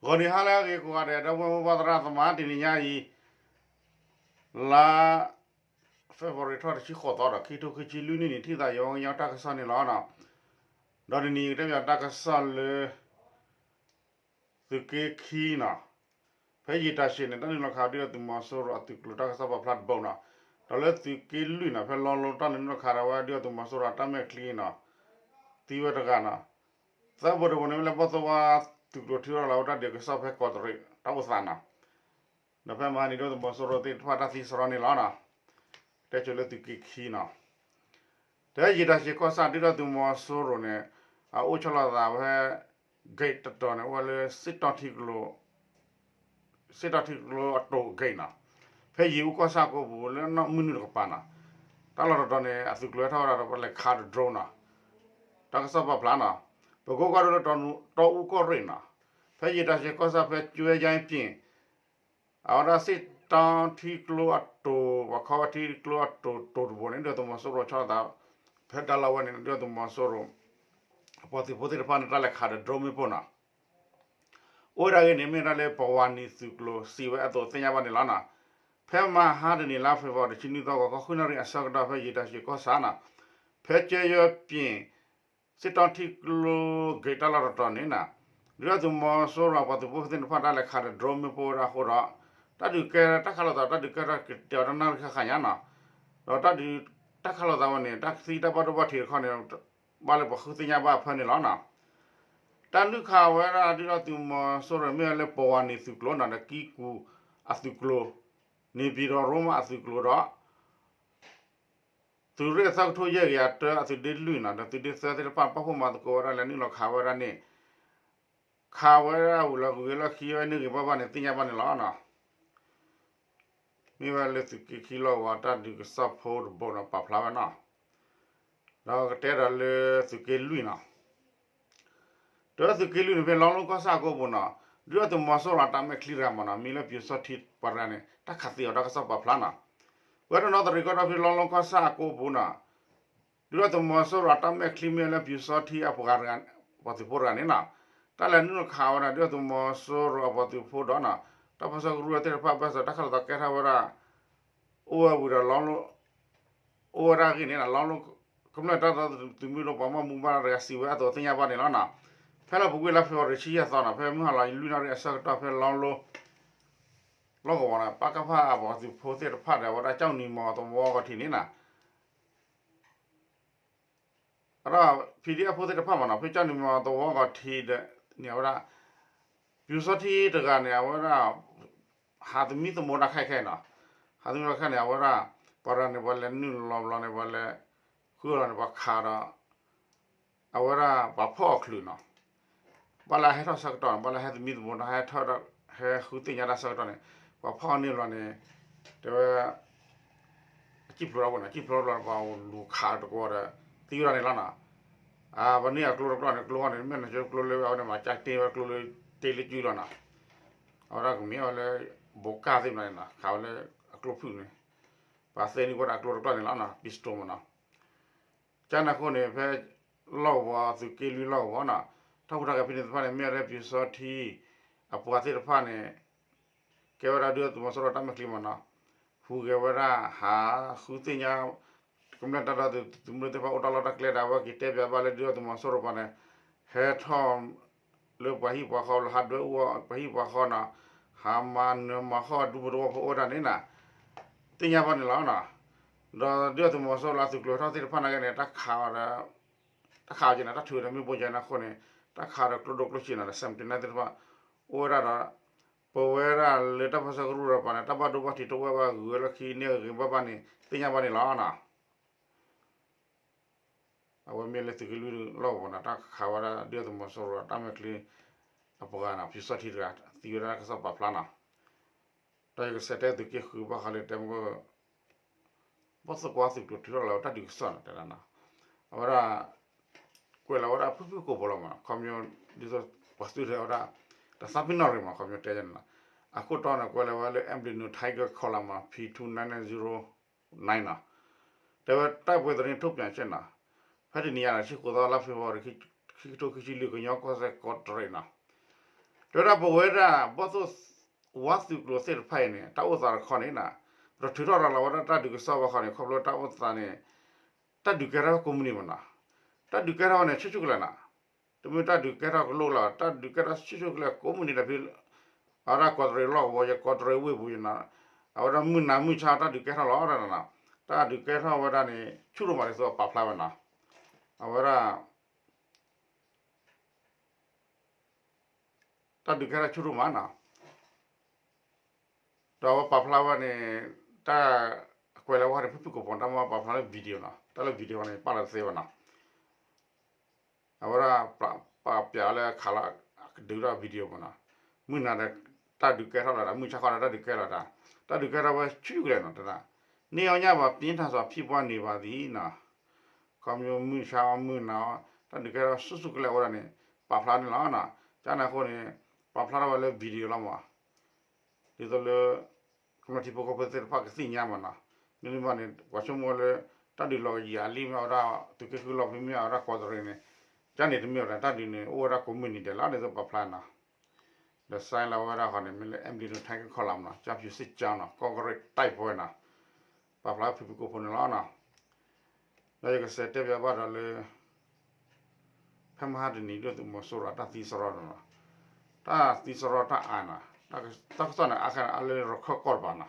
ဂီၤနံၤဟါလၢအဂ့ၤကိးဂၤဒဲး ဒီပုၢ်ဝဲၢ်မိၢ်ပၢ်သရၣ်သမါ တနံၤညါအံၤ လါ February ထီၣ်တဆံဃိးသီဒီး ခံကထိခံဆံလွံၢ်နံၣ်န့ၣ် ထံၣ်သးယဝဲကညီတၢ်ကစီၣ်န့ၣ်လီၤ. ဒီးတနံၤအံၤကတဲဘၣ်တၢ်ကစီၣ်လၢ သုးက့ခံနီၤ, ဖဲယံာ်တၢ်ဆံးန့ၣ် တၢ်နုာ်လီၤခးဒုၣ်ဒါသုးမီၤစိရိၤအသုးကျိၤတၢ်ကစီၣ်ပာ်ဖျါတဘိနီၤ, ဒီးလၢသုးက့လွံၢ်နီၤ ဖဲလီလိတၢ်နုာ်လီၤခးဒီးဝဲဒုၣ်ဒါသုးမီၤစိရိၤအတၢ်မဲာ်ချံနီၤ သံဝဲတဂၤနီၤ, သၢဘိတဘိန့ၣ် မ့ၢ်လၢဘီၣ်သိၣ်ဝါသုးကျိၤထံရူၢ်လီၤဝဲတၢ်ဒုးကစီၣ်ဖဲကီးတရံးတၢ်အိၣ်သးနီၤ, ဒီးဖဲမဟါန့ၣ် ဒုၣ်ဒါသုးမီၤစိရိၤသ့ၣ်တဖၣ်တၢ်သံစရီန့ၣ်လီၤနီၤ, တဲဆိလၢသုးက့ခံနီၤ တယံာ်တၢ်ဆံးကီၢ်ဆၣ် ဒုၣ်ဒါသုးမီၤစိရိၤန့ၣ် အအိၣ်ဆီလီၤသးဖဲ gate တတီၤန့ၣ် အိၣ်ဝဲလၢ စ့ၣ်တီထံကျိအတိၤ gate နီၤ, ဖဲယံာ်အူကီၢ်ဆၣ်ကိးပူၤလၢနီၢ်မုၢ်နုာ်တကပၤနီၤ, တၢ်လီၢ်တတီၤန့ၣ် အသုးကျိၤဟဲထီၣ်ဝဲဒၣ်ဒီးပလဲၤခးဒီး drone နီၤ, တၢ်ကစီၣ်ပာ်ဖျါနီၤ, ပကိးကွၢ်ဒိလၢတီအူကီၢ်ရ့ၣ်နီၤ, ဖဲယံာ်တၢ်ဆံးကီၢ်ဆၣ်ဖဲကၠွဲယါပ့ၣ် အဝဲဒၣ်စ့ၣ်တီထံကျိအတိၤ ပှၤခီဝဲထံကျိအတိၤတိၤတဘိန့ၣ် ဒုၣ်ဒါသုးမီၤစိရိၤဆီလီၤသး ဖဲဒၣ်လီၤဝဲန့ၣ် ဒုၣ်ဒါသုးမီၤစိရိၤ အပှၤသုးဖိသ့ၣ်တဖၣ်န့ၣ် တၢ်လဲၤခးဒီး drone မ့ၣ်ပိၢ်နီၤ, အိၣ်ဝဲဒၣ်ဂ့ၢ်န့ၣ် မ့ၢ်ဝဲဒၣ်လၢပဝၤနံၤသုးကျိၤ စံးဝဲအသိးသ့ၣ်ညါဘၣ်န့ၣ်လီၤနီၤ, ဖဲမဟါတနံၤလါ February တဆံနွံသီ ဂီၤခီဃုနၣ်ရံၣ်အဆၢကတီၢ် ဖဲယံာ်တၢ်ဆံးကီၢ်ဆၣ်နီၤ, ဖဲကၠွဲယါပ့ၣ် စ့ၣ်တီထံကျိ gate တၢ်လီၢ်တတီၤန့ၣ်နီၤ, ဒုၣ်ဒါသုးမီၤစိရိၤအပှၤသုးဖိသ့ၣ်တဖၣ်တၢ်လဲၤခးဒီး drone မ့ၣ်ပိၢ်ဝဲဒၣ်အဃိဒီး တၢ်ဒုးကဲတၢ်ခးလိာ်သး တၢ်ဒုးကဲထီၣ်ကတၢၢ်တနၣ်ရံၣ်ဃၣ်ဃၣ်ညါနီၤ, ဒီးတၢ်ဒုးတၢ်ခးလိာ်သးဝဲန့ၣ် တၢ်ကသံတၢ်ဘၣ်ဒိဘၣ်ထံးတခီန့ၣ် ဘၣ်လၢပှၤဃုသ့ၣ်ညါဘၣ်အဖၢန့ၣ်လီၤနီၤ, တၢ်နုာ်ခးဝဲဒၣ်ဒုၣ်ဒါသုးမီၤစိရိၤမ့ၢ်ဝဲလၢပဝၤနံၤသုးကျိၤနီၤ ဒီးကံကူအသုးကျိၤ န့ၣ်ပံၤဒီးရိမး အသုးကျိၤဒီး သုးရ့ၣ်သၢကထိယဲၢ်ကယၤတၢအသုးဒ့လွံၢ်နီၤ ဒီးသုးဒ့သၢသ့ၣ်တဖၣ် ပာ်ဖှိၣ်မၤသကိးဝဲဒၣ်လၢနုာ်လီၤခးဝဲဒၣ်န့ၣ်, ခးဝဲဒၣ်ဝံၤလီၤဂုၤဝဲလီၢ်ခံဝဲန့ၣ်ဂ့ၤဘၣ်ဘၣ်န့ၣ် သ့ၣ်ညါဘၣ်န့ၣ်လီၤနီၤ, မ့ၢ်ဝဲလၢသုးက့ခံလီၢ်ကဝီၤတၢ်ဒုးကစီၣ်ဖိတဘိနီၤ ပာ်ဖျါဝဲနီၤ, ဒီးကတဲဒီးလၢသုးက့လွံၢ်နီၤ တၢသုးက့လွံၢ်န့ၣ် ဖဲလီလိကီၢ်ဆၣ်အကိပူၤနီၤ, ဒုၣ်ဒါသုးမီၤစိရိၤအတၢ်မဲာ်ချံတဂၤမးနီၤ မံၤလၢပျူၤစီထံပှၤတဂၤန့ၣ် တၢ်ခးသံအီၤတၢ်ကစီၣ်ပာ်ဖျါနီၤ, ဝဲတနီသရံၣ်ကီၢ်ဒီဖံလီလိကီၢ်ဆၣ်အကိပူၤနီၤ, ဒုၣ်ဒါသုးမီၤစိရိၤအတၢ်မဲာ်ချံမ့ၢ်လၢပျူၤစီထံအပှၤတဂၤ, ပှၤသုးဖိတဂၤန့ၣ်နီၤ, တၢ်လဲၤနုာ်လီၤခးဝဲဒၣ် ဒုၣ်ဒါသုးမီၤစိရိၤအပှၤသုးဖိဒီးနီၤ, တၢ်ပၢဆှၢကရူၢ်သ့ၣ်တဖၣ် ဘၣ်ဆၣ်တၢ်ခးလိာ်သးကဲထီၣ်ဝဲဒၣ် အိၣ်ဝဲဝံၤဒီးလီလိ အိၣ်ဝဲဒၣ်အဂ့ၢ်န့ၣ် လီလိ ကမျၢၢ်တၢ်ဒီသဒၢသုးမုၢ်ဒိၣ်ပှၤမၤမူဘၣ်တဂၤစံးဝဲအသိးသ့ၣ်ညါဘၣ်န့ၣ်လီၤနီၤ, ဖဲလၢပူၤကွံာ်လါဖ့ၤဘြူၤအါရံၤတဆံယဲၢ်သီနီၤ ဖဲမုၢ်ဟါလီၤလွံၢ်နၣ်ရံၣ်အဆၢကတီၢ်ဖဲလီလိ လီၢ်ကဝီၤန့ၣ် ပကဖအပှၤသုးဖိသ့ၣ်တဖၣ်ဒီး အဝဲဒၣ်ကၠီၣ်နံၤမီၤသဝီဂီၤထံးန့ၣ်နီၤ အဒီး PDF ဖိသ့ၣ်တဖၣ်မးနီၤ ဖဲကၠီၣ်နံၤမီၤသဝီဂီၤထံးဒီးန့ၣ် အဝဲဒၣ် ပျူၤစီထံတဂၤန့ၣ် အဝဲဒၣ် ဟးသမံသမိးတၢ်ခဲခဲနီၤ, ဟးသမံသမိးတၢ်ခဲန့ၣ် အဝဲဒၣ် ပှၤတဂၤန့ၣ် ပှၤလဲၤနုာ်လီၤဘျီန့ၣ် ပှၤလဲၤဃုအီၤလီၤန့ၣ် ပှၤခးဒီး အဝဲဒၣ်ပှၤဖီၣ်အီၤချုးနီၤ, ဘၣ်လၢအဟဲထီၣ်ဆၢကတီၢ်န့ၣ် ဘၣ်လၢဟဲသမံသမိးတၢ် ဟဲထီၣ်ဒီး ဟဲဃုသ့ၣ်ညါတၢ်ဆၢကတီၢ်န့ၣ် ပှၤဖီၣ်အီၤန့ၢ်ဘျီန့ၣ် တဲဝဲ အစံၣ်ဖျိးထီၣ်ဝဲန့ၣ် အစံၣ်ဖျိးထီၣ်ဘျီန့ၣ် ပှၤလူၤခးတကဝီၤဒီး သံဝဲဒၣ်န့ၣ်လီၤနီၤ, ပှၤန့ၢ်အကျိတကျီန့ၣ် ကျိဃီန့ၣ် မ့ၢ်နကၠိကျိလၢအဝဲန့ၣ် မၤကၠါတ့ဝဲကျိလၢတ့လၢကုလီၤနီၤ, အဝဲဒၣ်ကမ့ၢ်အီၤလၢ ဘိးကၢ်သ့ၣ်မနုၤန့ၣ်နီၤ ခးဝဲလၢအကျိဖုၣ်န့ၣ် ပှၤသ့န့ၢ်ဝဲဒၣ်အကျိတကျီန့ၣ်လီၤနီၤ pistol မးနီၤ ကန့ၣ်အဃိန့ၣ် ဖဲလီၢ်ကဝီၤ သုးက့လွံၢ်လီၢ်ကဝီၤနီၤ, ထီၣ်ဟူးထီၣ်ဂဲၤဖဲန့ၣ်တဖၣ်န့ၣ် မ့ၢ်ဝဲဒၣ်ပျူၤစီထံ အပှၤသ့ၣ်တဖၣ်န့ၣ် ကဲဝဲဒၣ်ဒုၣ်ဒါသုးမီၤစိရိၤတၢ်မဲာ်ချံမးနီၤ, ဟူးဂဲၤဝဲဒၣ် ဟးဃုသ့ၣ်ညါ ကမျၢၢ်တၢ်ဒီသဒၢသုးမုၢ်ဒိၣ်သ့ၣ်တဖၣ်အိၣ်တၢ်လီၢ်တၢ်ကျဲဒီး အဝဲက့ၤတဲပၠးဘၣ်လၢဒုၣ်ဒါသုးမီၤစိရိၤပှၤန့ၣ် ဟဲထီၣ် လၢပှၤဟံၣ်ပှၤဃီ လၢဟးဒွဲအူအီၤပှၤဟံၣ်ပှၤဃီနီၤ, ဟးမၤနၢၤမၤဃီၣ်ဒူဖိသဝီဖိအိၣ်ဝဲဒၣ်န့ၣ်နီၤ, သ့ၣ်ညါဘၣ်န့ၣ်လီၤနီၤ, ဒီးဒုၣ်ဒါသုးမီၤစိရိၤလၢအသုးကျိၤဟဲထီၣ်သ့ၣ်တဖၣ်နာ်က့န့ၣ် တၢ်ခးအီၤဒီး တၢ်ခးအီၤက့ၤန့ၣ် တၢ်ထုးဝဲဒီးမ့ၣ်ပိၢ်ကန့ၣ်အဃိန့ၣ် တၢ်ခးဒီးကျိဒိၣ်ကျိဆံးနီၤဒီး seventy-nine သ့ၣ်တဖၣ် အိၣ်ဝဲဒၣ်ဒီး ပဝဲဒၣ်လၢတၢ်ပၢဆှၢကရူၢ်ဒီးပှၤန့ၣ် တၢ်ဘၣ်ဒိဘၣ်ထံးတအိၣ်ဝဲဘၣ် ဂုၤဝဲလီၢ်ခံန့ၢ်ဂ့ၤဘၣ်ဘၣ်န့ၣ် သ့ၣ်ညါဘၣ်န့ၣ်လီၤနီၤ. အဝဲမ့ၢ်လၢသုးက့လွံၢ်လီၢ်ကဝီၤနီၤ တၢ်ခးဝဲဒၣ်ဒုၣ်ဒါသုးမီၤစိရိၤတၢ်မဲာ်ချံအပှၤနီၤ ပျူၤစီထံတဂၤ သံဝဲဒၣ်တၢ်ကစီၣ်ပာ်ဖျါနီၤ. ဒီးယကစးတဲသုးက့ဃုဘၣ်ဃးလၢတဲမုၢ် ဘီၣ်သိၣ်ကွါသုးကျိၤထုးထီၣ်လီၤဝဲတၢ်ဒုးကစီၣ်နီၤ တဲဒၣ်နီၤ. အဝဲဒၣ် ကွဲးလီၤဝဲဒၣ်ဖုၣ်ဖုၣ်ကိာ်ဘိလီၤမး ခီပညီ ဒ်သိးပှၤသုးတဲဝဲဒၣ် တသးပ့ၤနီၣ်ရံၣ်မး ခီပညီတဲန့ၣ်နီၤ. အခိၣ်တီန့ၣ် ကွဲးလီၤဝဲလၢ Embraer Tiger Column မး P two nine nine zero nine နီၤ. တဲဝဲ တိုက်ပွဲသတင်းထုတ်ပြန်ချက်နီၤ. ဖဲတနံၤညါနီၤ ဆံဃိးသီလါဖ့ၤဘြူၤအါရံၤ ခံကထိခံဆံလွံၢ် ကညီကီၢ်စဲၣ်ကီးတရံးနီၤ. တဲဝဲဒၣ်ပဝဲဒၣ် ဘီၣ်သိၣ်ဝါသုးကျိၤသ့ၣ်တဖၣ်အံၤန့ၣ် တၢ်အိၣ်သးတခီန့ၣ်နီၤ, ပတထုးထီၣ်ရၤလီၤဝဲဒၣ်တၢ်ဒုးကစီၣ်ဘၣ်ဃီန့ၣ် ခီဖျိတၢ်အိၣ်သးန့ၣ် တၢ်ဒုးကဲထီၣ်ကိးမုၢ်နံၤမးနီၤ, တၢ်ဒုးကဲထီၣ်ဝဲန့ၣ် ဆူၣ်ဆူၣ်ကလဲာ်နီၤ, တမ့ၢ်တၢ်ဒုးကဲထီၣ်ကလိလီၤ, တၢ်ဒုးကဲထီၣ်ဆူၣ်ဆူၣ်ကလဲာ်ကိးမုၢ်နံၤဒီးဖဲ အဝဲဒၣ်ကီးတရံးလီၢ်ကဝီၤ ယကီးတရံးဝ့ၢ်ပူၤနီၤ, အဝဲဒၣ်မုၢ်နၤမုၢ်ဆါတၢ်ဒုးကဲထီၣ်လီၤနီၤ, တၢ်ဒုးကဲထီၣ်ဝဲဒၣ်န့ၣ် ဆူၣ်ဒိၣ်မးဒ်သိးပာ်ဖျါဝဲနီၤ, အဝဲဒၣ် တၢ်ဒုးကဲထီၣ်ဆူၣ်ဒိၣ်မးနီၤ, ဒီးအဝဲပာ်ဖျါဝဲန့ၣ် တၢ်ကွဲးလၢဝဲန့ၣ် ဖုၣ်ဖုၣ်ကိာ်ဖိ တၢ်မ့ၢ်ပာ်ဖျါလၢ video နီၤ, တၢ်လၢ video န့ၣ် ပာ်လီၤတသ့ဘၣ်နီၤ, အဝဲဒၣ် ပာ်ပၠးလၢခးလီၤ ကဒုးဒီး video မးနီၤ, မုၢ်နၤဒီး တၢ်ဒုးကဲထီၣ်လီၤဒီး မုၢ်ဆါခီဒီး တၢ်ဒုးကဲလီၤဒီး တၢ်ဒုးကဲထီၣ်ဝဲဆူၣ်ကလဲာ်နီၤ, တဒၣ် န့ၢ်အီၣ်ညၣ်ဘၣ် ပြင်းထန်စွာဖြစ်ပွားနေပါသည်နီၤ, ခီမ့ၢ်မုၢ်ဆါအီၤမုၢ်နၤအီၤ တၢ်ဒုးကဲထီၣ်ဆူၣ်ဆူၣ်ကလဲာ်ဝဲဒၣ်န့ၣ် ပာ်ဖျါန့ၣ်လီၤနီၤ, ကန့ၣ်အဃိန့ၣ် ပာ်ဖျါထီၣ်ဝဲလၢ video လီၤမး, ဒ်သိးလၢ ကမျၢၢ်ထံဖိကီၢ်ဖိသ့ၣ်တဖၣ်ကသ့ၣ်ညါမးနီၤ, မ့တမ့ၢ်န့ၣ် ပှၤဆိကမိၣ်လၢ တၢ်ဒုးလီၤကယၤလံ မ့ၢ်ဝဲဒၣ် သုးက့ဃုလီၢ်ဖဲမ့ၢ်ဝဲဒၣ်ကီးတရံးန့ၣ်, ကန့ၣ်တမ့ၢ်ဝဲဒၣ် တၢ်ဒုးန့ၣ် အိၣ်ဝဲဒၣ်ကိးမုၢ်နံၤဒဲးလီၤ ဒ်သိးပာ်ဖျါနီၤ, ဒီး sign လီၤဝဲဒၣ်ဃီန့ၣ် မ့ၢ်လၢ MDT ထါကခီလီၤမးနီၤ, ကၠၢ်ဖၠူစ့ၣ်ကၠၢ်နီၤ ကီၢ်ကရ့ၣ်တၢ်ပဝဲနီၤ, ပာ်ဖျါဖုၣ်ဖုၣ်ကိာ်ဖိန့ၣ်လီၤနီၤ, ဒီးယကစးတဲပၠးဘၣ်ဒီးလၢ ဖဲမဟါတနံၤ ဒုၣ်ဒါသုးမီၤစိရိၤတၢ်သံစရီနီၤ, တၢ်သံစရီတၢ်အါနီၤ, တၢ်ကစီၣ်န့ၣ် အါခဲန့ၣ် အါလၢရခၢၣ်ကီၢ်တပၤနီၤ,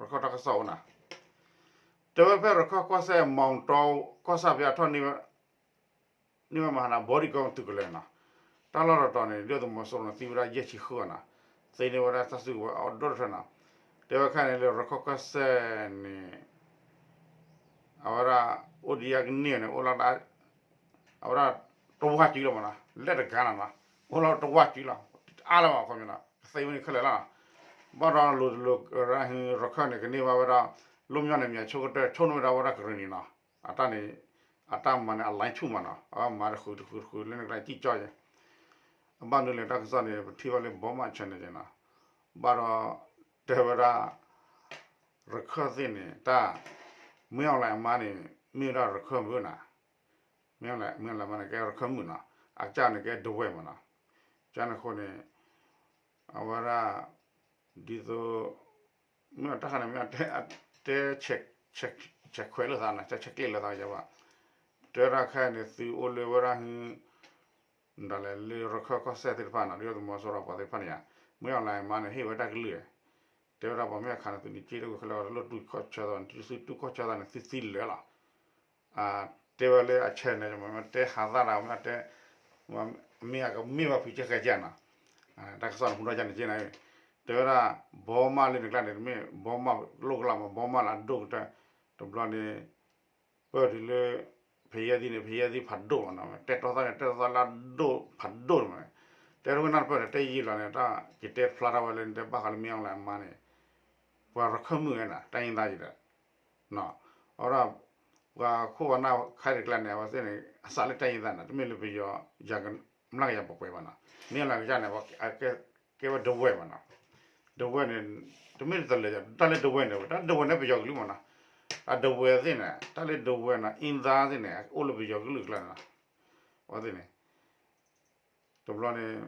ရခၢၣ်တၢ်ကစီၣ်အိၣ်နီၤ, တဲဝဲဖဲရခၢၣ်ကီၢ်စဲၣ် မီတီ ကီၢ်ဆၣ်ဖဲအထီၣ်န့ၢ်ဝဲ န့ၢ်ဝဲမဟါနီၤ ဘီဒံကီသုးကလၢၤနီၤ, တၢ်လီၢ်တတီၤန့ၣ် ဒုၣ်ဒါသုးမီၤစိရိၤန့ၣ် သံဝဲဒၣ်ယဲၢ်ဆံဃုနီၤ, သ့န့ၢ်ဝဲဒၣ်တၢ်စုကဝဲၤအီၤဒိၣ်တထၢနီၤ, တဲဝဲခဲန့ၣ်လၢရခၢၣ်ကီၢ်စဲၣ်န့ၣ် အဝဲဒၣ် အိၣ်ဒံးယါကန့ၢ်န့ၣ် အိၣ်လီၤ အဝဲဒၣ် တဝၢ်ကံလီၤမးနီၤ, လဲၣ်တဂၤနီၤနီၤ, အိၣ်လီၤတဝၢ်ကံလီၤ, အါလီၤမး ခီပညီနီၤ, ကသ့ဝဲန့ၣ်ခဲလၢာ်လီၤနီၤ, ဘၣ်ဒီးလိၤတလိၤ ရခၢၣ်န့ၣ် ကန့ၢ်ဘၣ်ဝဲဒၣ် လီမညီန့ၣ် မ့ၢ်အဆိကတၢၢ် ဆိကမိၣ်ဝဲဒၣ် ဝဲဒၣ်ကရ့ၣ်နံၤနီၤ, အတၢ်န့ၣ် အတၢ်မၤန့ၣ် အ line ဆူၣ်မးနီၤ, အဝဲမၤတဃုာ်တဃုာ်တဃုာ်လၢနကတၢၢ်ကံၣ်ကၠီယဲၢ်, အဘၣ်နုၤလဲၣ် တၢ်ကစီၣ်န့ၣ် ပထံၣ်ဘၣ်လၢ ဘီမး channel န့ၣ်နီၤ, ဘၣ်ဒီး တဲဝဲဒၣ် ရခၢၣ်သ့ၣ်န့ၣ် တၢ် မင်းအောင်လှိုင် အမါန့ၣ် မ့ၢ်ဝဲဒၣ်ရခၢၣ်မုၣ်နီၤ, မင်းအောင်လှိုင် မင်းအောင်လှိုင် အမါန့ၣ် ကဲရခၢၣ်မုၣ်နီၤ, အကစၢ်န့ၣ်ကဲဒဝဲၢ်မးနီၤ, ကန့ၣ်အဃိန့ၣ် အဝဲဒၣ် ဒ်သိး မ့ၢ်တၢ်ခါန့ၣ် မ့ၢ်တဲ ဆဲးခွဲးလိာ်သးနီၤ, ဆဲးကျိးလိာ်သးယဘၣ်, တဲဝဲဒၣ်ခဲအံၤန့ၣ် သုအိၣ်လၢဝဲဒၣ်ဟု ဒ်လဲၣ်လၢရခၢၣ်ကီၢ်စဲၣ်သ့ၣ်တဖၣ်နီၤ, ဒုၣ်ဒါသုးမီၤစိရိၤပှၤသ့ၣ်တဖၣ်န့ၣ်ဧါ, မင်းအောင်လှိုင် အမါန့ၣ် ဟ့ၣ်ဝဲတၢ်ကလုၢ်, တဲဝဲဒၣ်ပှၤမ့ၢ်အခါန့ၣ် သုန့ၢ်က့တအိၣ်ခဲလၢာ် တလိၣ်တူၢ်ခီၣ်ဆၢသးန့ၣ် သုသုတူၢ်ခီၣ်ဆၢသးန့ၣ် သုသံလၢာ်လီၤ, တဲဝဲလၢအ channel န့ၣ် မ့ၢ်တဲဟးသၣ်တၢ် မ့ၢ်တဲ မ့ၢ်အကမ့ၢ်ဘၣ်ဖုးကဲဃဲကဲနီၤ, တၢ်ကစီၣ်န့ၣ် ဟူထီၣ်ကန့ၣ်က့နီၤ, တဲဝဲဒၣ် ဘီမးလၢနကျါန့ၣ် တမ့ၢ်ဘီမးလိၣ်ကလၢ်မး ဘီမးလၢအဒိၣ်ကတၢၢ်, တဘျီန့ၣ် ပၢၢ်တုၤလၢ ဖယဲၢ်သံၣ်န့ၣ် ဖယဲၢ်သံၣ်ဖးဒိၣ်မးနီၤ, တဲတီသၣ်န့ၣ် တဲတီသၣ်လၢအဒိၣ်ဖးဒိၣ်မး, တဲတဝဲနၢ်တပၢၢ်န့ၣ် တဲယံာ်လီၤန့ၣ် တၢ်က့ၤတဲဖျါထီၣ်ဝဲလၢနတဲဘၣ်ဃးလၢ မင်းအောင်လှိုင် အမါန့ၣ် ပှၤရခၢၣ်မုၣ်ဝဲနီၤ တိုင်းရင်းသား ယံၤဒီး အဝဲဒၣ် ပှၤခိၣ်ပှၤနၢ်ခဲတကျါန့ၣ် အဝဲသ့ၣ်န့ၣ် အစးလၢတိုင်းရင်းသားန့ၣ် တမ့ၢ်လၢပယီၤ ယၤကမျၢ်ကယၤပှဲၤပှဲၤဘၣ်နီၤ, မ့ၢ်လၢကစၢ်န့ၣ် ကဲဝဲဒဝဲၢ်ဘၣ်နီၤ, ဒဝဲၢ်န့ၣ် တမ့ၢ်တလဲၤ တၢ်လၢဒဝဲၢ်န့ၣ် တၢ်ဒဝဲၢ်န့ၣ်ပယီၤကလုာ်မးနီၤ, အဒဝဲၢ်သ့ၣ်န့ၣ် တၢ်လၢဒဝဲၢ်နီၤ အ့ၣ်သါသ့ၣ်န့ၣ် အိၣ်လၢပယီၤကလုာ်ကျါန့ၣ်နီၤ, အဝဲသ့ၣ်န့ၣ် တဘျီန့ၣ်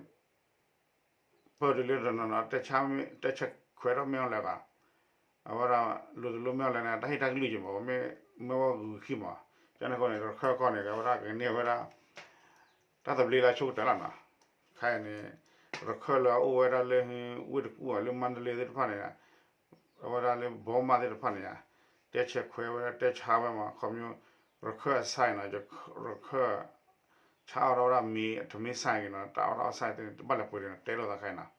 ပၢၢ်တုၤလၢတနီၤနီၤ တဲဆါခွဲးထီၣ်မ့ၢ်အီၤလဲၣ်ဘၣ်, အဝဲဒၣ် လိၤတလိၤမ့ၢ်အီၤလဲၣ်န့ၣ် တၢ်ဟ့ၣ်တၢ်ကလုၢ်ယံၤမး မ့ၢ်ဝဲဂုၤခံမး, ကန့ၣ်အဃိန့ၣ် ရခၢၣ်ကီၢ်န့ၣ် အဝဲဒၣ်ကန့ၢ်ဝဲဒၣ် တၢ်သဘျ့လၢအဆိကတၢၢ်လီၤနီၤ, ခဲအံၤန့ၣ် ရခၢၣ်လၢအအိၣ်ဝဲဒၣ်လၢ ဝ့ၢ်တကူၣ် လၢမါတလ့သ့ၣ်တဖၣ်န့ၣ် အဝဲဒၣ်လၢဘီမးသ့ၣ်တဖၣ်န့ၣ် တဲဆဲးခွဲးဝဲဒၣ် တဲဆါဝဲမး ခီဖျိ ရခၢၣ်အ side နီၤ, ရခၢၣ် ဆါအီၣ်ထီၣ်ဝဲဒၣ်မ့ၤ တမ့ၢ် side က့ၤနီၤ, တၢ်အီၣ်တၢ်အီ side သ့ၣ်န့ၣ် တဘၣ်လဲၤပှ့ၤဒံးနီၤ, တဲလိာ်သးခဲအံၤနီၤ,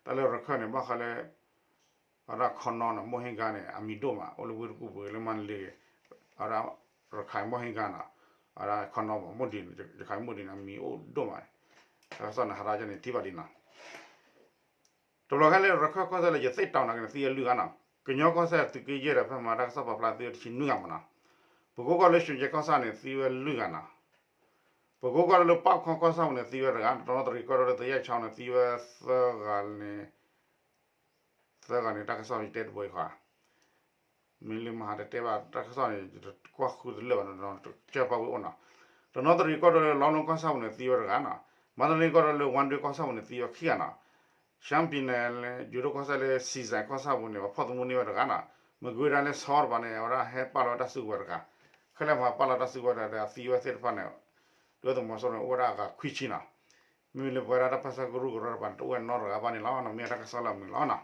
တၢ်လၢရခၢၣ်န့ၣ် ဘၣ်ဃးလၢ အဝဲဒၣ်ခီနီနီၤ မိၢ်ဟ့ၣ်ကါန့ၣ် အမံၤဒိၣ်မး အိၣ်လၢဝ့ၢ်တကူၣ်ပူၤ လၢမါတလ့ဂ့ၤ, အဝဲဒၣ် ရခၢၣ်မိၢ်ဟ့ၣ်ကါနီၤ, အဝဲဒၣ်ခီနီ မိၢ်ဒံး ရခၢၣ်မိၢ်ဒံးန့ၣ် အမံၤအိၣ်ဒိၣ်မး, တၢ်ကစီၣ်န့ၣ် ဟးထီၣ်ကန့ၣ် ထံၣ်ဘၣ်ဒံးနီၤ တဘျီခဲလၢာ် ရခၢၣ်ကီၢ်စဲၣ်လၢ ရသေ့တောင် နာ်က့န့ၣ် သံဝဲလွံၢ်ဂၤနီၤ, ကညီကီၢ်စဲၣ် သုးက့ယဲၢ်ဒီး ဖဲမၤတၢ်ကစီၣ်ပာ်ဖျါသံဝဲတဆံနွံဂၤမးနီၤ, ပကိကီၢ်လၢ ရွှေကျင် ကီၢ်ဆၣ်န့ၣ် သံဝဲလွံၢ်ဂၤနီၤ, ပကိကီၢ်လၢ ပၣ်ခီ ကီၢ်ဆၣ်ပူၤန့ၣ် သံဝဲတဂၤ, တနီသရံၣ်ကီၢ်ဒီလၢ သယဲၢ်ချီန့ၣ် သံဝဲသၢဂၤန့ၣ်, သၢဂၤန့ၣ် တၢ်ကစီၣ်ယတဲတဘိအံၤဃီ မ့ၢ်လၢမဟါတတဲဘၣ် တၢ်ကစီၣ်န့ၣ် ယတကွၢ်ဃုတလၢာ်ဘၣ်နီၤ, ကၢၢ်ပၣ်ဝံၤအိၣ်နီၤ, တနီသရံၣ်ကီၢ်ဒီလၢ လီလိကီၢ်ဆၣ်ပူၤန့ၣ် သံဝဲတဂၤနီၤ, မၤတလ့ကီၢ်ဒီးလၢ ဝါဒွဲကီၢ်ဆၣ်ပူၤန့ၣ် သံဝဲခံဂၤနီၤ. ရှမ်းပြည်နယ် ယိၤဒိၣ်ကီၢ်ဆၣ်လၢ ဆီဆိုင်ကီၢ်ဆၣ်ပူၤန့ၣ် ပှၤဖီၣ်သမူန့ၢ်ဝဲတဂၤနီၤ. မကွေးတိုင်းလၢ ဆီတပၤန့ၣ် အဝဲဒၣ်ဟဲပာ်လီၤတၢ်စုကဝဲၤတဂၤ, ခဲလၢာ်ပှၤပာ်လီၤတၢ်စုကဝဲၤတဂၤဒီး အသံဝဲသ့ၣ်တဖၣ်န့ၣ် ဒုၣ်ဒါသုးမီၤစိရိၤန့ၣ် အိၣ်ဝဲဒၣ်အဂၤခွံဆံနီၤ. မ့မ့ၢ်လၢပဝဲဒၣ်တၢ်ပၢဆှၢကရူၢ်ကရၢတပၤန့ၣ် တအိၣ်ဝဲနီတဂၤဘၣ်န့ၣ်လီၤ. မ့ၢ်ဝဲတၢ်ကစီၣ်လၢအမုာ်လီၤနီၤ.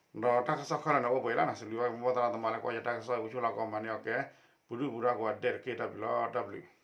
ဒီးတၢ်ကစီၣ်ခဲလၢာ်န့ၣ် အိၣ်ပှဲၤလီၤနီၤ. စံးဘျုးဘၣ်က့ၤမိၢ်ပၢ်သရၣ်သမါလၢကွၢ်ယတၢ်ကစီၣ်အံၤ အိၣ်ဆူၣ်လီၤကိးမၤန့ၢ်အီၤကဲ ပူၤဒုၣ်ပူၤဒါကိးဂၤဒဲးတက့ၢ်. တၢ်ဘျုးလီၤ, တၢ်ဘျုး.